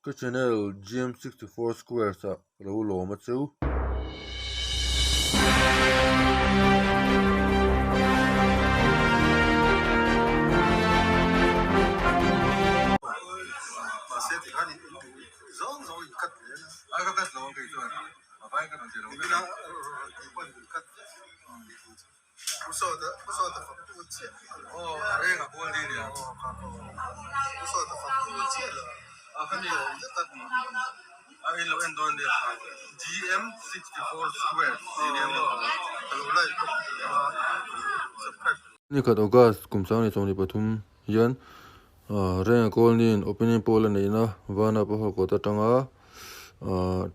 Ka channel GM64 Squares ah ka lo lawm a chu. Nikhat August kum 2023 hian Renga Colony-in opinion poll a neihna Vanapa Hall kawt atanga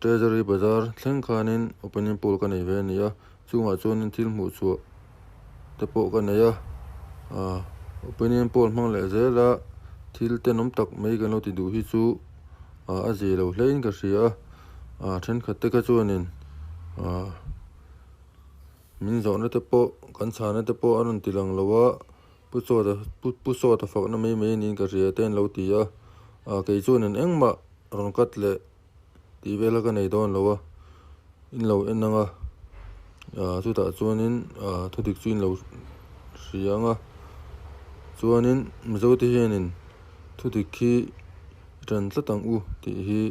Treasury Bazar thleng khanin opinion poll ka nei ve a ni a, chungah chuanin thil hmuh chhuah te pawh ka nei a, opinion poll hmang leh zela thil tenawm tak mai kan lo ti duh hi chu a zia lo hlein ka hria a, thenkhat te kha chuanin min zawhna te pawh kan chhana te pawh a rawn ti lang lo a. Pu Sawta Pu Sawta fakna mai mai niin ka hria te an lo ti a, ah kei chuanin engmah rawn cut leh tih vel kha ka nei dawn lo a, in lo en ang a, ah chutah chuanin ah thudik chu in lo hria ang a, chuanin Mizo te hianin thudik hi ṭan tlat ang u tih hi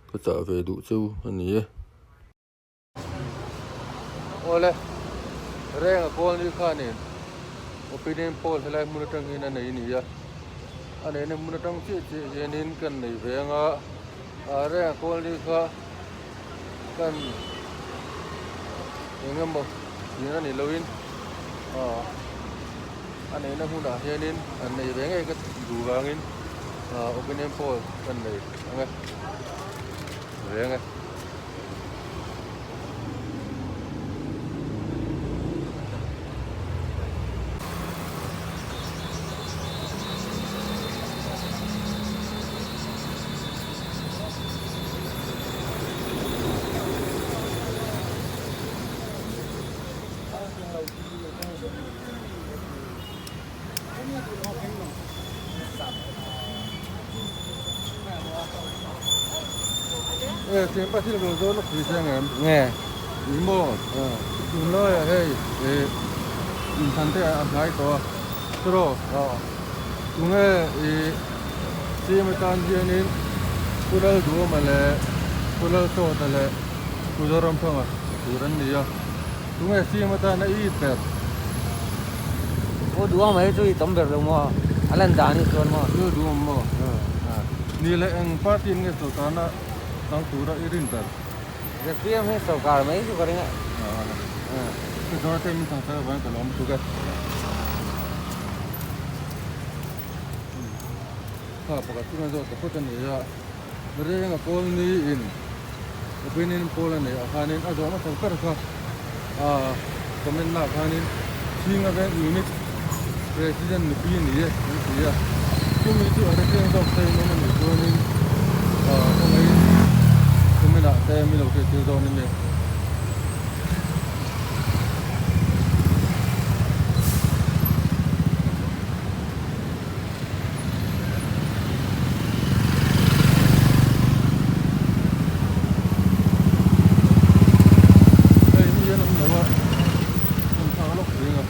ka chah ve duh cheu a ni e. Awle, Renga Colony khanin opinion poll helai hmun atang hian a nei a ni a, a neihna hmun atang chiah chiah hianin kan nei ve ang a, ah Renga Colony kha kan eng emaw tihna ni loin ah a neihna hmunah hianin an nei ve ngei ka duh vangin ah opinion poll kan nei ang e ve ang e. Nge maw tunlai ah hei ih inthlan te a hnai tawh a tiraw tunge ih cm atan hianin Pu Lalduhawma leh Pu Lalsawta leh Pu Zoramthanga tur an ni a tunge cm atana i it ber. Pu Duhawma hi chu i tam ber lo maw a lan dan hi chuan maw. Lalduhawma maw ni leh eng party in nge sawrkarna Tang tura i rin ber. ZPM hi sorkar mai chu ka ring a. Ka zawr te min thang thar avangin ka lawm lutuk e. Kha pakhat chu kan zawt ta phawt a ni a. Renga pawl ni in opinion poll a nei ah khanin a zawh hmasak ber kha comment lah khanin Chhinga veng unit president nupui a ni e an ti a. Chumi chu a hrechiang zawk te in awm a nih chuanin khawngaihin comment ah te min lo hriattir dawn a nia. Hei mi an awm lo a, kan thla lawk reng a,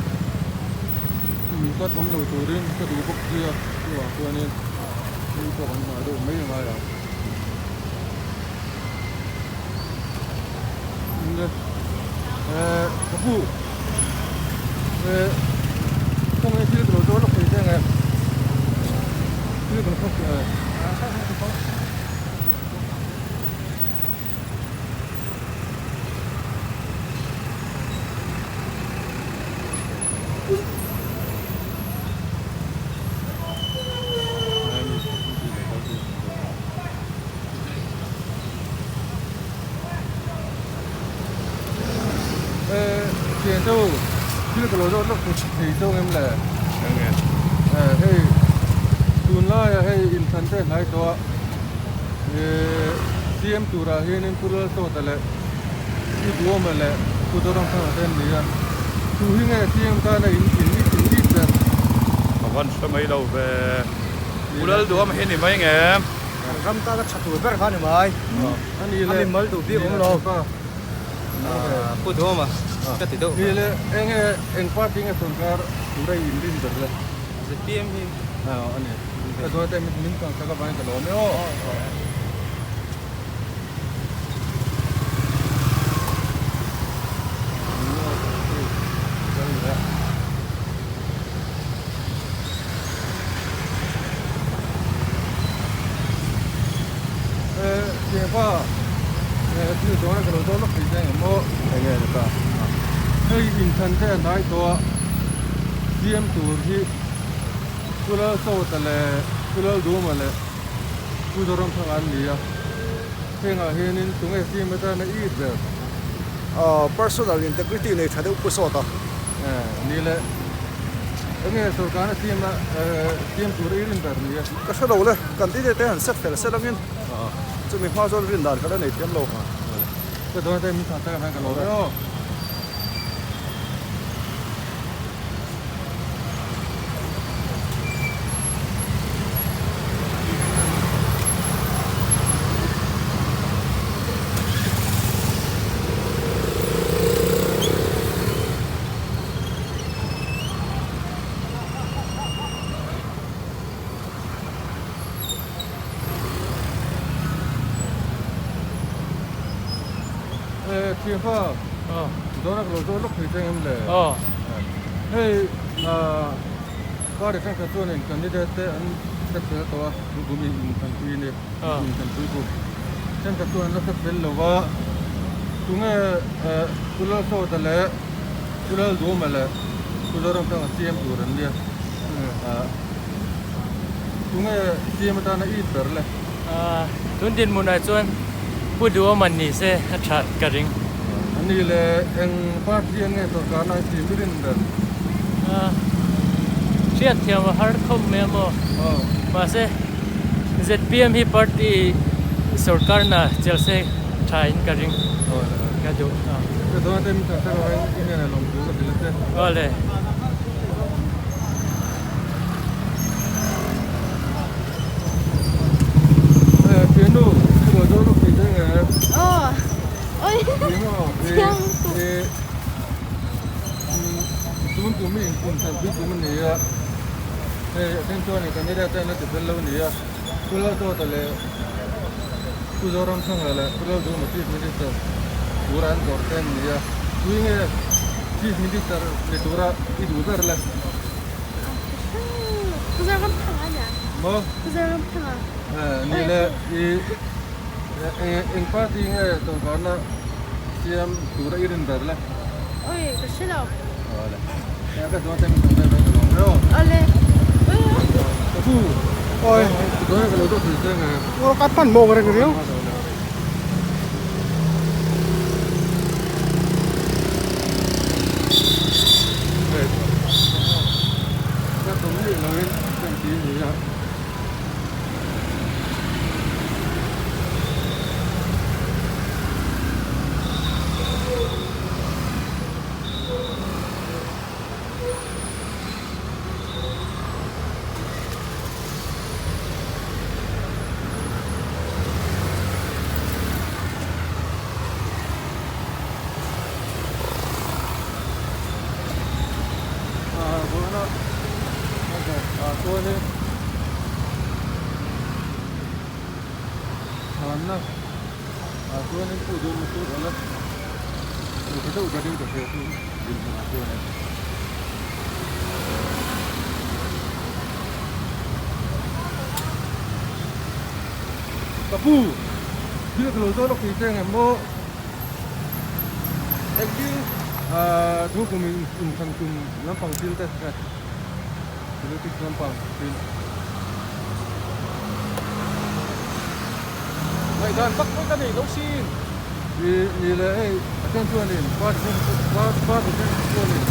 mi cut awm lo turin ka duh bawk sia chuvang chuanin mi pawh kan nghah deuh mai angai ang. Ka pu kawng thil ka lo zawr lawk thei che ang em thil ka lo phawk Thian chu thil ka lo zawt lawk thei chu ang em le? Hei tunlaiah hei inthlan te hnai tawh a CM turah hianin Pu Lalsawta leh Pu Duhawma leh Pu Zoramthanga te an ni a, chu hi nge CM tana in in it ber? Ka van hre mai lo ve. Pu Lalduhawma hi ni mai nge? Kan ram tana tha tur ber kha a ni mai. A mimal duh bik awm lo. Pu Duhawma ka ti deuh. Ni le enge eng party nge sawrkar tura i inrin ber le? ZPM hi. A ni. Ka zawi te min kang tak avangin ka lawm e aw. Thianpa thil dawn a ka lo dawn lawk thei che engem aw enge ni ta hei inthlan te a hnai tawh a siam tur hi Pu Lalsawta leh Pu Lalduma leh Pu Zoramthanga an ni a hengah hianin tunge siam atana it ber Personal integrity nei tha deuh Pu Sawta. Ni le, enge sorkarna siam a siam tur i rin ber ni a? Ka hre lo le, candidate te han set fel sel angin chumi hma chuan rin dan ka la nei thiam lo. Ka dawn te min chhan tak avangin ka lawm e aw. Thianpa dawrah ka lo zawt lawk thei che em le? Hei party thenkhat chuanin candidate te an set fel tawh a, kum in inthanpui a ni, inthanpui kum thenkhat chuan an la set fel lo va, tunge Pu Lalsawta leh Pu Lalduhawma leh Pu Zoramthanga CM tur an nia, tunge CM atana it ber le? Tun dinhmunah chuan Pu Duhawman ni se a that ka ring. A ni le eng party an nge sorkarna hi thim rin ber? Hriat thiam a har khawp mai a maw? Mahse zpm hi party sorkarna chel se tha in ka ring ka duh. Awle. Chief Minister ni tura i duh ber le. Pu Zoramthanga nia. Maw? Pu Zoramthanga. Ni le i eng party nge sorkarna siam tura i rin ber le? Oi, ka hre lo. Awle. Ka zawh te min chhang vel ka lawm reuh. Awle. Ka pu. Oi. Ka zawh ka lo zawh thei che nge. Ka pan mawng reng riau. Ka pu, thil ka lo zawt lawk thei che ang em maw? Engtin? Ahh thu kum inthlan tum lampang thil te nge politics lampang thil. Ngaihdan vak pawh ka nei lo sin. I ni le hei a then chuanin party party then chuanin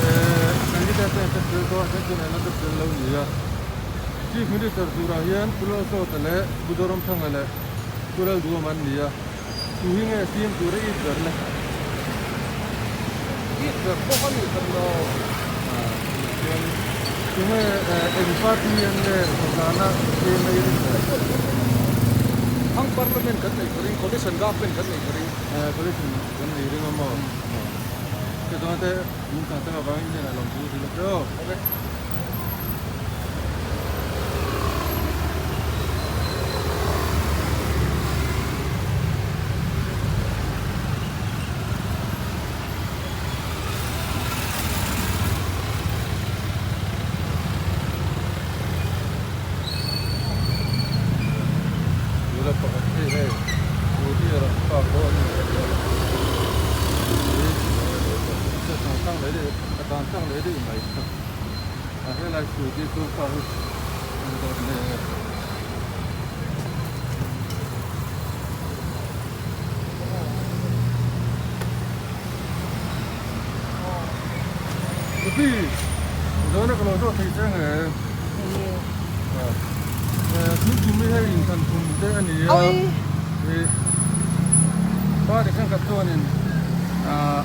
eh candidate te an set fel tawh a then chuan an la set fel lo ni a. Chief Minister turah hian Pu Lalsawta leh Pu Zoramthanga leh Pu Lalduhawma an ni a, tu hi nge CM tura it ber le? It ber pawh a nih hran lo. Chuan tunge eng party an nge sawrkarna CM a i rin ber? Hang parliament kan neih ka ring, coalition government kan neih ka ring. Coalition kan nei ring a maw? Ka chuan te min chhan tak avangin hnenah lawm thu hrilh a che aw. Ok. Nula pakhat hei hei scooty a rawn park dawn a ni a tlan chang leh daih mai a helai scooty chu car hi an dawt leh nge. Scooty zawhna ka lo zawh thei che nge. Tun tum hi hei inthlan tum te a ni a ih party thenkhat chuanin ah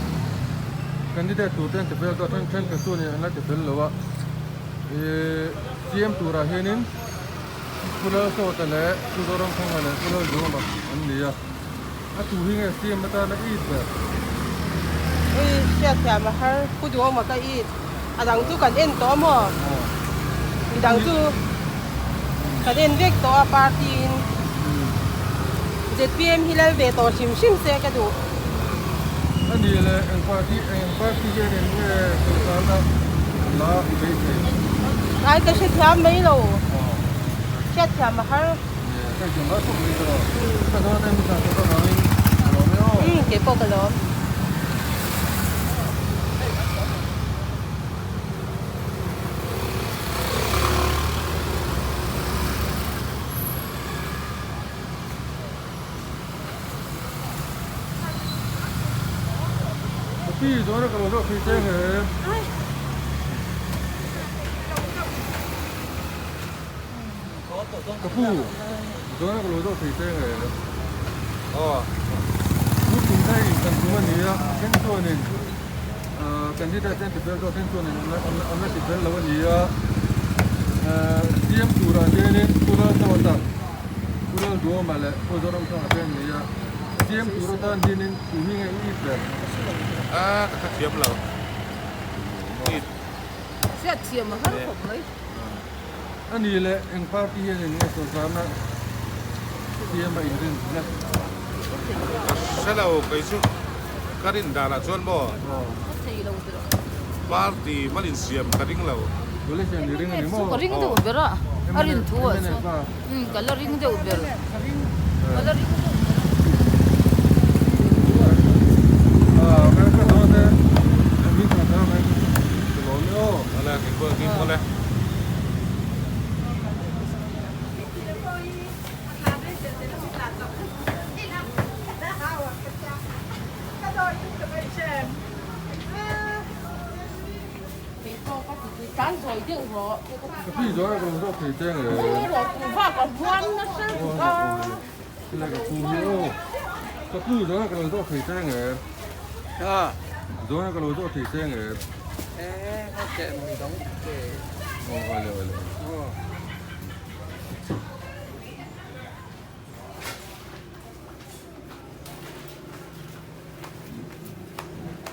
candidate tur te an ti fel tawh a then thenkhat chuanin an la ti fel lo a ih siam turah hianin Pu Lalsawta leh Pu Zoramthanga leh Pu Lalzuma an ni a a tu hi nge siam atana it ber. Ui hriatthiam a har Pu Duhawma ka it a dang chu kan en tawh a maw midang chu kan en vek tawh a party in zpm hi lal ve tawh hrim hrim se ka duh. A ni le eng party eng party hian in nge sawrkarna la i beisei? Ai ka hrethiam mai lo hriatthiam a har. Hriatthiam har khawp mai tawh. Ka zawt em ka zawt avangin ka lawm e aw. Umm kei pawh ka lawm. Ka pi zawhna ka lo zawh thei che nge. Ka pu zawhna ka lo zawh thei che nge. Aw. Pu tum hei kan tum a ni a, a then chuanin candidate te an ti fel tawh a, a then chuanin an la ti fel lo a ni a. Siam turah hianin Pu Lalsawta, Pu Lalduama leh Pu Zoramthanga te an ni a. Siam tur atan hianin tu hi nge i it ber? A, ka hrethiam lo. It. Hriatthiam a har khawp mai. A ni leh eng party hian in nge sawrkarna siam a inrin hlek? Ka hre lo kei chu ka rin danah chuan maw party mal insiam ka ring lo. Coalition i ring a ni maw? Ka ring deuh ber a, a rin thu ah chuan ka la ring deuh ber ka la ring deuh ber a. Zawhna ka lo zawh thei che nge?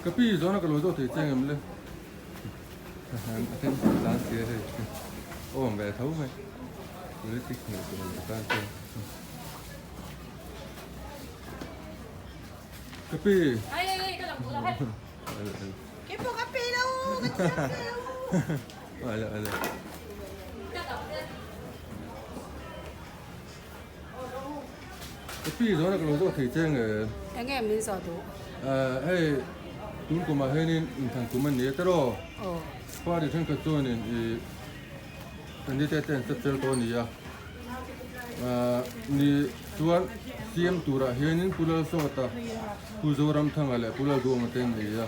Ka pi zawhna ka lo zawh thei che ngem le? A then tlan sia hei awm ve tho mai politics hmuh tur awm tan chuan. Ka pi. Ale ale. Ka pi zawhna ka lo zawh thei che nge? Enge min zawh duh? Hei tun kumah hianin inthlan kum a ni a tiraw? Aw. Party thenkhat chuanin i candidate te an set fel tawh a ni a. Ni chuan CM turah hianin Pu Lalsawta, Pu Zoramthanga leh Pu Lalduhawma te an ni a.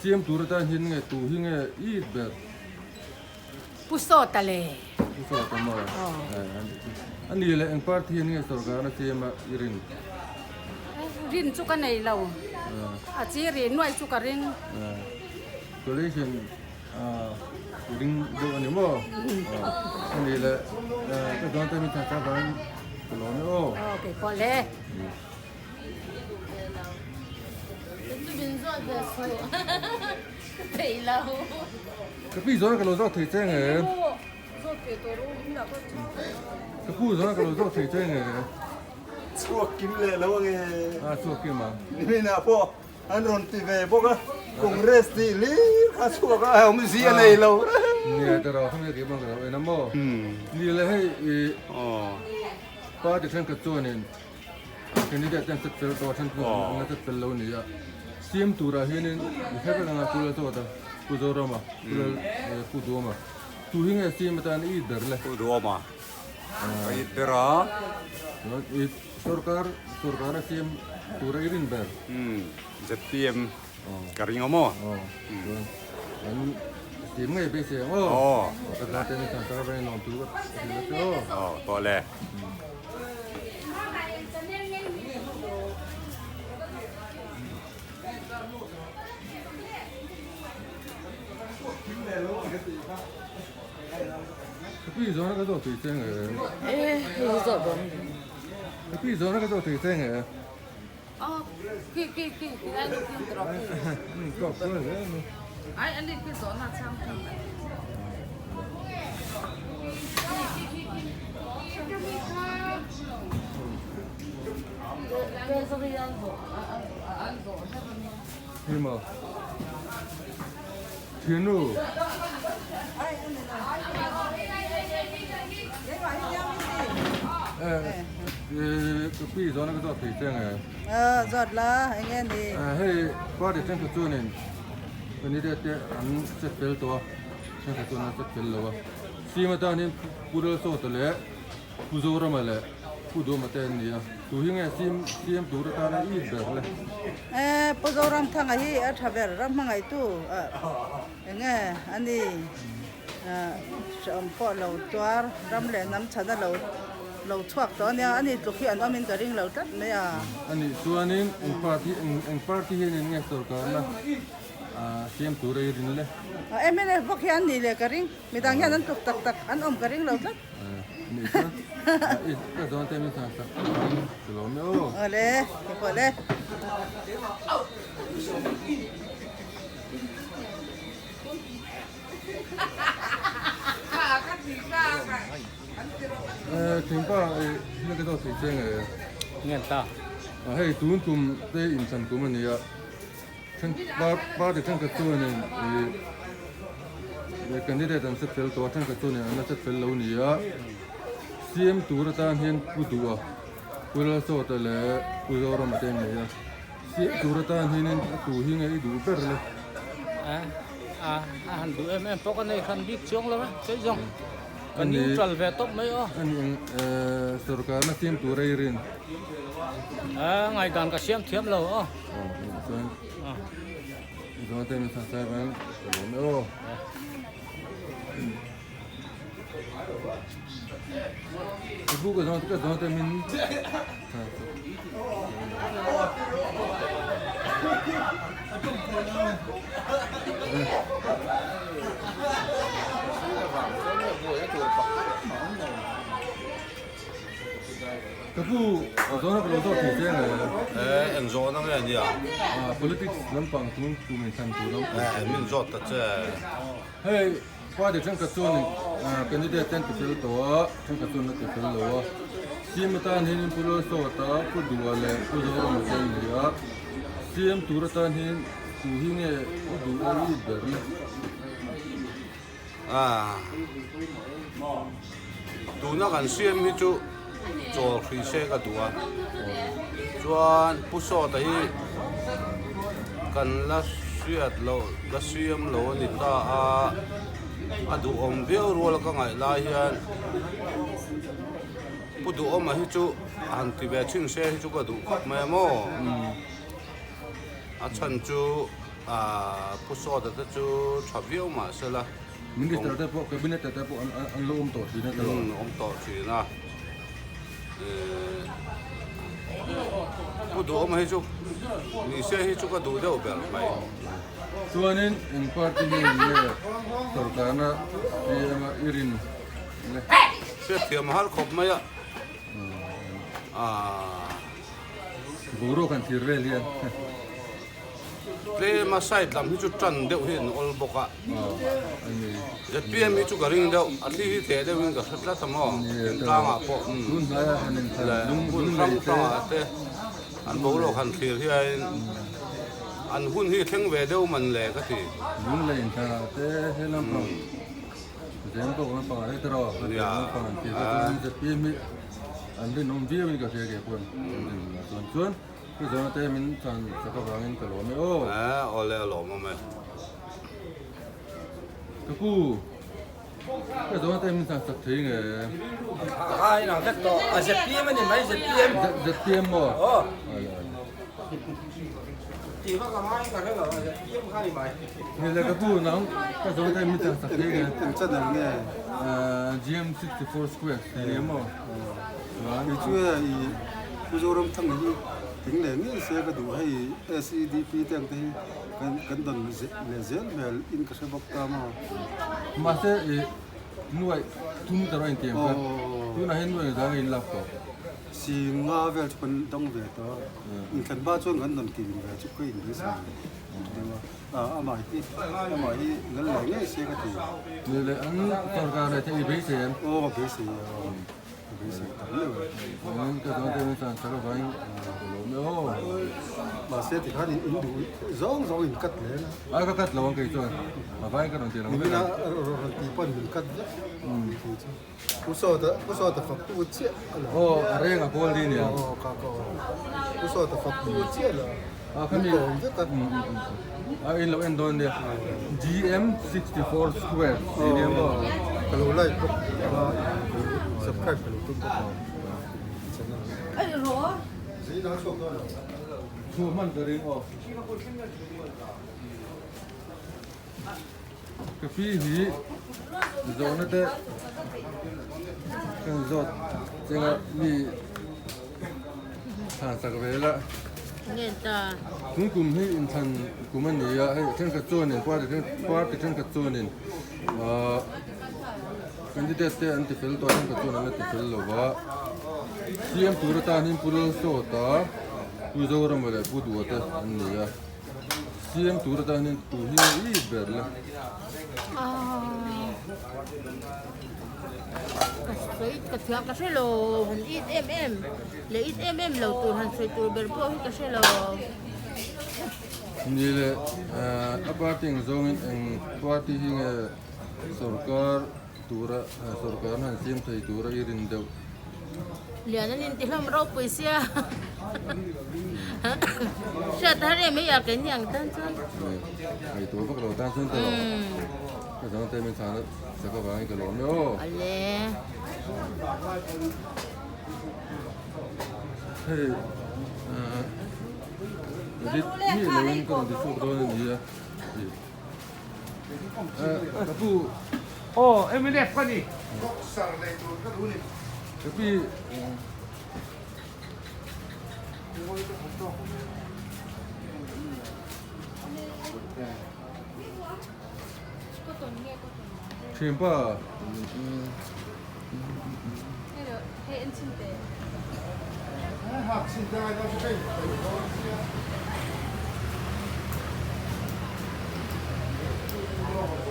CM tur atan hian nge tu hi nge it ber? Pu Sawta le. Pu Sawta maw? A ni leh eng party hian nge sorkarna CM a i rin? Rin chu ka nei lo. A chi ri nuai chu ka ring. Coalition i ring deuh a ni maw? A ni leh ka dawn te mi thang chang vangin. Ka lawm e aw. Aw kei pawh le. Ka pi zawn ka lo zawk thei che nge? Ka pu zawn ka lo zawk thei che nge? Chhuak kim leh lo ange. A chhuak kim a. Nimina pawh an rawn ti ve bawk a, Congress tih hlir kha chhuak a, awmzia nei lo. Nia te rawh kha kim ang ka lo en a maw? Ni le hei i party thenkhat chuanin Candidate ten set fel tawh a then chu an la set fel lo ni a, CM turah hianin mi kher vek anga Pu Lalsawta, Pu Zorama, Pu Lal Pu Duhawma tu hi nge CM atan i it ber le? Pu Duhawma ka it ber a. Chuan i sorkar sorkara CM tura i rin ber? Umm ZPM ka ring awm aw. Aw chuan an CM ngei beisei ang aw. Aw. Ka zate ni chuan sar avangin lawm tur ka hrilh a che aw. Aw tawh le. Zawt la eng nge ni? Hei party thenkhat chuanin candidate te an set fel tawh a, thenkhat chuan an set fel lo a. Sim atanin Pu Lalsawta leh Pu Zorama leh Pu Duhama te an ni a. Tu hi nge sim siam tur atana i it ber le? Pu Zoramthanga hi a tha ber ram hmangaihtu eng nge a ni? Hrehawm pawh lo tuar ram leh hnam chhana lo lo chhuak tawh a nia, ani tluk hi an awmin ka ring lo tlat mai a. A nih chuanin eng party eng party hianin nge sorkarna siam tur a i rin le? Mnf bawk hi an nih leh ka ring, midang hian an tluk tak tak an awm ka ring lo tlat. A nih chuan ka zawn te min chhan sak ang ka lawm e aw. Awle, keipawh le. Thingpa hi ka zawt thei che nge? Ngen ta. Hei tun tum te inthlan tum a ni a, then party thenkhat chuanin ih candidate an set fel tawh a, thenkhat chuanin an la set fel lo a ni a, CM tur atan hian Pu Duha, Pu Lalsawta leh Pu Zorama te an nei a, CM tur atan hianin a tu hi nge i duh ber le? A han duh em em pawh ka nei hran bik chuang lo e, kei zawng ka neutral ve tawp mai aw. Ani eng sorkarna siam tur a i rin? A ngaihdan ka siam thiam lo aw. Aw chuan zawng te min chhan sai vang ka lawm e aw. Ka bu ka zawng ka zawng te min chhan sai. Ka pu zawna ka lo zawk thei che nge? Eh, eng zawhna nge nia? Ah, politics lampang tum tum in thlan tur lampang. Eh, min zawt ta che. Hei, party thenkhat chuan candidate ten ti fel tawh a, thenkhat chuan la ti fel lo a. CM atan hian Pu Lalsawta, Pu Duha leh Pu Zorama te an ni a. CM tur atan hian tu hi nge i duh a i ber le? Ah, tuna kan CM hi chu chawl hrih se ka duh a. Chuan Pu Sawta hi kan la hriat loh, la CM lo a ni ta a, a duhawm viau rual ka ngaih lai hian Pu Duhawma hi chu han ti ve thin se hi chu ka duh khawp mai a maw? A chhan chu Pu Sawta te chu tha viau mah se la. Minister te pawh cabinet te pawh an lo awm tawh thin a tilo. Awm tawh thin a. Pu Duhawma hi chu ni se hi chu ka duh deuh ber mai. Chuanin eng party nge nge sorkarna i rin le? Hriatthiam a har khawp mai a. Aaa. Boruak han thlir vel hian. Tlem a side lam hi chu tan deuh hi an awl bawk a. ZPM hi chu ka ring deuh, a thli hi teh deuh in ka hre tlat a maw, thingtlang ah pawh leh hmun hrang hrang ah te an boruak han thlir hian an hun hi thleng ve deuh man le ka ti. Lunglei inthlan ah te he lampang zeng tawk lampang ah te tiraw lampang an ti kha chuan ZPM hi an rinawm viau in ka hria ke pawh an rinawm chuan chuan. Pu Zawna te min chan chak avangin ka lawm e aw. Eh, awle a lawm awm e. Ka pu, Pu Zawna te min chan chak thei nge? A inang vek tawh, a ZPM a ni mai, ZPM. ZPM maw? Aw. Awle awle. Tih vak a ngai ka hre lo, a ZPM kha ni mai. Ni le ka pu, nang Pu Zawna te min chan chak thei nge? Eng channel nge? GM 64 square tih ni maw? Kei chu hei i Pu Zoramthanga hi tling leh ngei se ka duh hei SEDP te ang te hi kan kan dawn leh zel hmel in ka hre bawk ta maw. Mahse i nuaih thum ta rawh intiang kha tunah hian nuaih zang in lak tawh. Singa vel chu kan dang ve tawh a, inthlan hma chuan kan dawn kim ve chu ka inbeisei deuh a, amah hi amah hi lal leh ngei se ka ti. Ni leh an sorkar leh thei i beisei em? Aw ka beisei a. Mahse tikhan in duh zawng zawng in cut hle a. A ka cut lo ang kei chuan a vai ka rawn ti lang vek a. Rawn ti pawn min cut vek kei chu. Pu Sawta Pu Sawta fak tu chiah a lo. Aw a reng a kawl ding nia. Aw ka ka aw. Pu Sawta fak tu chiah la. A kha mi vek a. A in lo en dawn nia. GM 64 square tih nia maw. Ka lo like bawk a subscribe ka lo tum bawk a channel. Ai rawh. Zin a chhuak dawn lo. Chhuah hman ka ring aw. Ka pi hi zawhna te kan zawt chenga mi thlan sak ve la. Nge ta. Tun kum hi inthlan kum a ni a, hei thenkhat chuanin party then party thenkhat chuanin ahh candidate te an ti fel tawh a thenkhat chuan an la ti fel lo va. CM tur atan hian Pu Lalsawta, Pu Zorama leh Pu Duha te an ni a. CM tur atan hian tu hi nge i ber le? Ka sawi ka thiam ka hre lo han it em em leh it em em lo tur han sawi tur ber pawh hi ka hre lo. Ni leh a party ang zawngin eng party hi nge sorkar tura sorkar han siam thei tura i rin deuh? Lian an inti hlawm ropui sia hriat har em hei a keini ang tan chuan. Ngaihtuah vak lo tan chuan tawh ka dang te min chhan a chak avangin ka lawm e aw. Ale. Hei edit mi loin ka rawn ti chhuak dawn a ni a. Ka pu. Aw MNF ka ni. Boxer nei tur ka duh ni. Ka pi. Thianpa.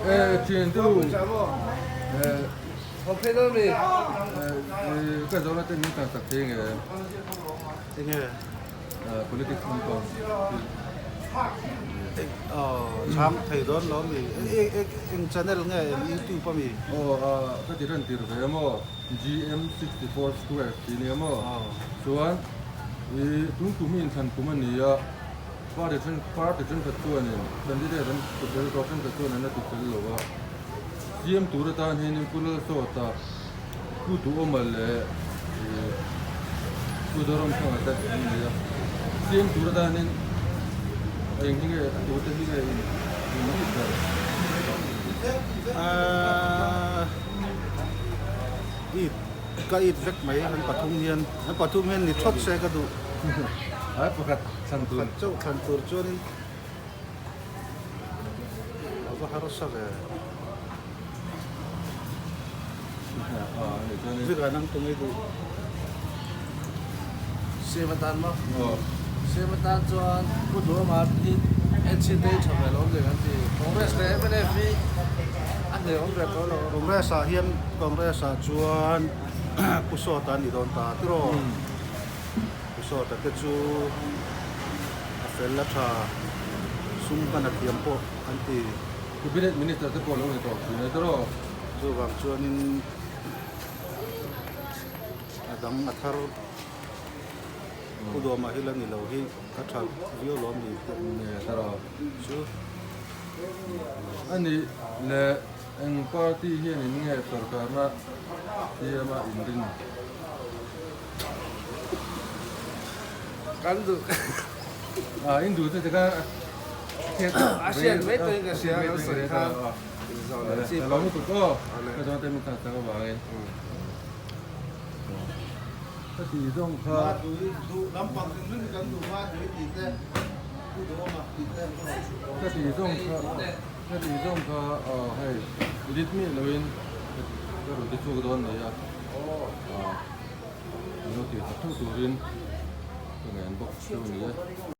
Eh thian tu eh ka zawhna te min tan sak thei nge Enge politics lampang Chhang thei dawn lo mi eng channel nge eng youtube ami? Aw ka ti ran tir ve maw GM 64 square tih nia maw chuan i tun kum hi inthlan kum a ni a party then party thenkhat chuanin candidate an ti fel tawh thenkhat chuan an la ti fel lo a CM tur atan hianin Pu Lalsawta Pu Duhawma leh Pu Zoramthanga te an ni a, CM tur atanin eng hi nge a tute hi nge in in bik ber? Ahh it ka it vek mai an pathum hian an pathum hian ni thawt se ka duh. Ai pakhat thlan tur. Pakhat chauh thlan tur chuanin a va harsa ve. Vek ah nang tung ei duh. CM atan maw? CM atan chuan Pu Duhawma hi NC te hi tha ve lo awm deuh an ti. Congress leh mnf hi a hneh awm ve tawh lo. Congress ah hian Congress ah chuan Pu Sawta a ni dawn ta tiraw? Pu Sawta te chu a fel a tha, sum hman a thiam pawh an ti. Cabinet Minister te pawh lo ni tawh thin e tiraw? Chuvang chuanin a dang a thar Pu Duhawma hi la ni lo hi a tha viau lo ami tih tiraw? Chu. A nih leh eng party hianin nge sorkarna siama inrin? Kan duh. Ah, in duh chu tikha A hriat mai tawhin ka hria kan sawi kha. Ka lo lutuk aw. Ka zawng te min chhan chak avangin. Ka tih zawng kha. Ka tih zawng kha ka tih zawng kha hei edit miah loin ka rawn ti chhuak dawn mai a. Min lo tih chak theuh turin ka ngen bawk chu a ni e.